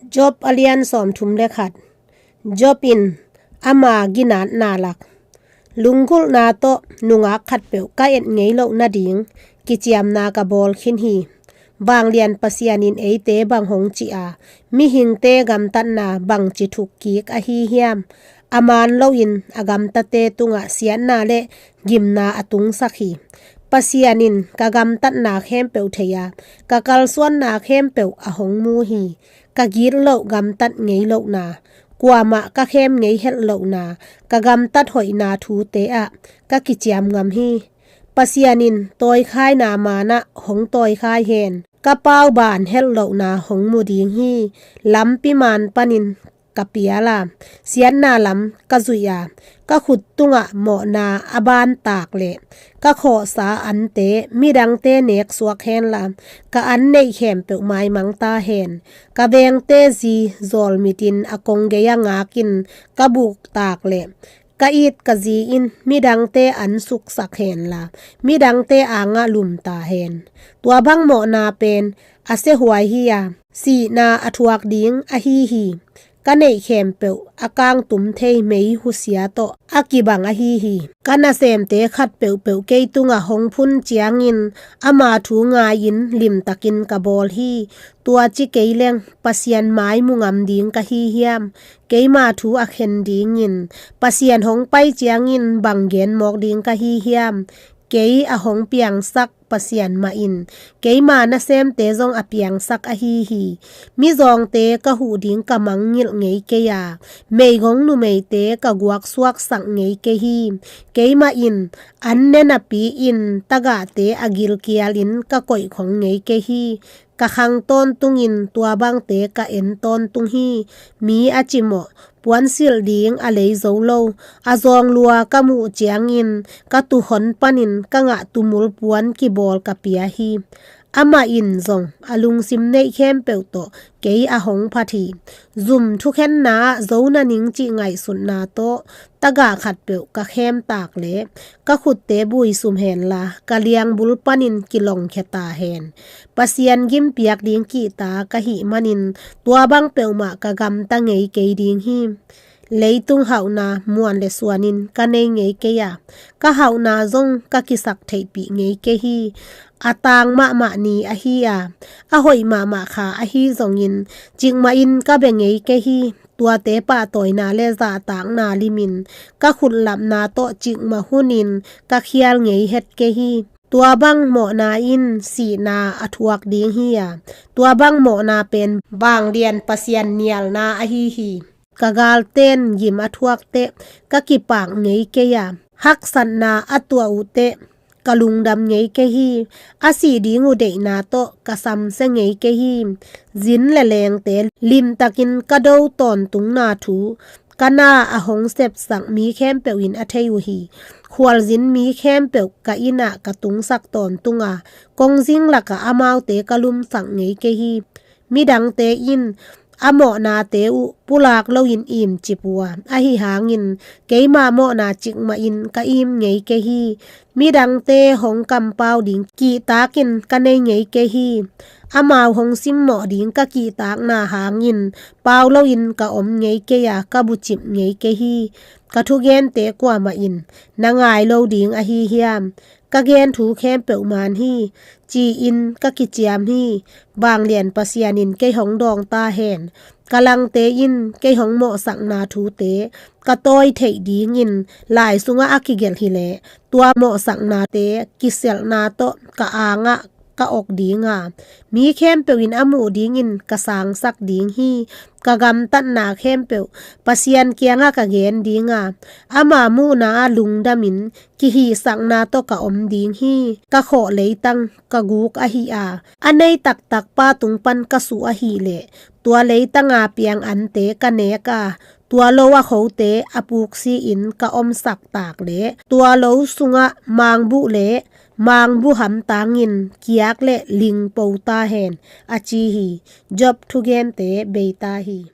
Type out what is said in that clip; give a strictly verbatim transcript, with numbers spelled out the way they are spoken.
Job a lian sawmthum le khat. Job in ama ginatna lak. Lunggulhna tawh nungak khatpeuh ka et ngei loh nading kiciamna ka bawl khin hi. Vanglian Pasian in eite bang hong ci a, mihingte gamtatna bangci thukkik ahi hiam? A man loin a gamtate tungah siatna le gimna a tungsak hi. Pasian in ka gamtatna khempeuh thei a, ka kalsuanna khempeuh a hong mu hi. Ka gitloh gamtat ngei lohna, kuamah ka khem ngei het lohna, ka gamtat hoihna thute ah ka kiciam ngam hi. Pasian in tawikhaina manah hong tawikhai hen. Ka pauban het lohna hong mu ding hi. Lampi man panin ka pial a, siatna lam ka zuih a, ka khut tungah mawhna a ban tak leh ka khawhsa ante midangte nek suak henla, ka an neih khempeuh maimang ta hen. Ka vengte zi zawlmitin a kong gei a ngakin ka buk tak leh, ka it ka zi in midangte an suksak henla, midangte angah lum ta hen. Tua bang mawhna pen a siahuai hi a, sihna a thuak ding ahi hi. Ka neih khempeuh a kangtum thei mei husia tawh a kibang ahi hi. Ka nasemte khat peuhpeuh kei tungah hong phun ciangin ama thu ngai-in limtakin ka bawl hi. Tua ci kei leng Pasian mai mu ngam ding ka hi hiam? Keima thu a khen dingin Pasian hong pai ciangin bang gen mawk ding ka hi hiam? Kei a hong piangsak Pasian mah in keima nasemte zong a piangsak ahi hi. Mizawngte ka huh ding ka mangngilh ngei kei a, meigong numeite ka guaksuaksak ngei kei hi. Keimah in an ne napi-in tagahte a gilkialin ka koihkhong ngei kei hi. Ka khang tawntungin tua bangte ka en tawntung hi. Mi a cimawh, puansilh ding a lei zo lo, a zawng lua ka muh ciangin ka tuuhon panin ka ngah tuumul puan kibawl ka pia hi. Amah in zong a lungsim neih khempeuh tawh kei a hong phat hi. Zum thukhenna ah zo na ning cih ngaihsutna tawh tagah khatpeuh ka khem tak leh ka khutte buisum henla, ka liangbul panin kilongkhia ta hen. Pasian gimpiak ding kihta ka hih manin tua bang peuhmah ka gamta ngei kei ding hi. Leitung hauhna muan le suanin ka nei ngei kei a, ka hauhna zong ka kisak theihpih ngei kei hi. A tang mahmah ni ahi a, a hoih mahmah kha ahi zongin cikmahin ka bia ngei kei hi. Tuate pahtawina le zahtakna limin ka khutlapna tawh cikmah hunin ka khial ngei het kei hi. Tua bang mawhna in sihna a thuak ding hi a, tua bang mawhna pen vanglian Pasian nialna ahi hi. Ka galten gim a thuak teh ka kipak ngei kei a, haksatna a tuah uh teh ka lungdam ngei kei hi. A sih ding uh deihna tawh ka samsia ngei kei hi. Zin le lengte limtakin ka do tawntungna thu ka na a hong sepsak mi khempeuh in a thei uh hi. Khualzin mi khempeuh ka inn ah ka tungsak tawntung a, kongzing lakah amaute ka lumsak ngei kei hi. Midangte in a mawhnate uh pulak loin imcip uh a, ahi hangin keima mawhna cikmahin ka im ngei kei hi. Midangte hong kampau ding kihtakin ka nei ngei kei hi. Amau hong simmawh ding ka kihtakna hangin pau loin ka om ngei kei a, ka bucip ngei kei hi. Ka thugente kuamah in na ngai lo ding ahi hiam? Ka gen thu khempeuh man hi, ci-in ka kiciam hi. Vanglian Pasian in kei hong dawng ta hen. Ka langte in kei hong mawhsakna thute ka tawi theih dingin lai sungah a kigelh hileh tua mawhsaknate kisialhna tawh ka angah ka awk ding a, mi khempeuh in a muh dingin ka sangsak ding hi. Ka gamtatna khempeuh Pasian kiangah ka gen ding a, ama muhna ah lungdamin kihihsakna tawh ka om ding hi. Ka khawh leitang ka guk ahi a, a nei taktak pa tung pan ka suh ahih leh tua leitanga piang ante ka nek a, tua lo a khote a puksi-in ka omsak tak leh tua lo sungah mangbuh le mangbuh hamtangin kiak le lingpo ta hen, a ci hi. Job thugente bei ta hi.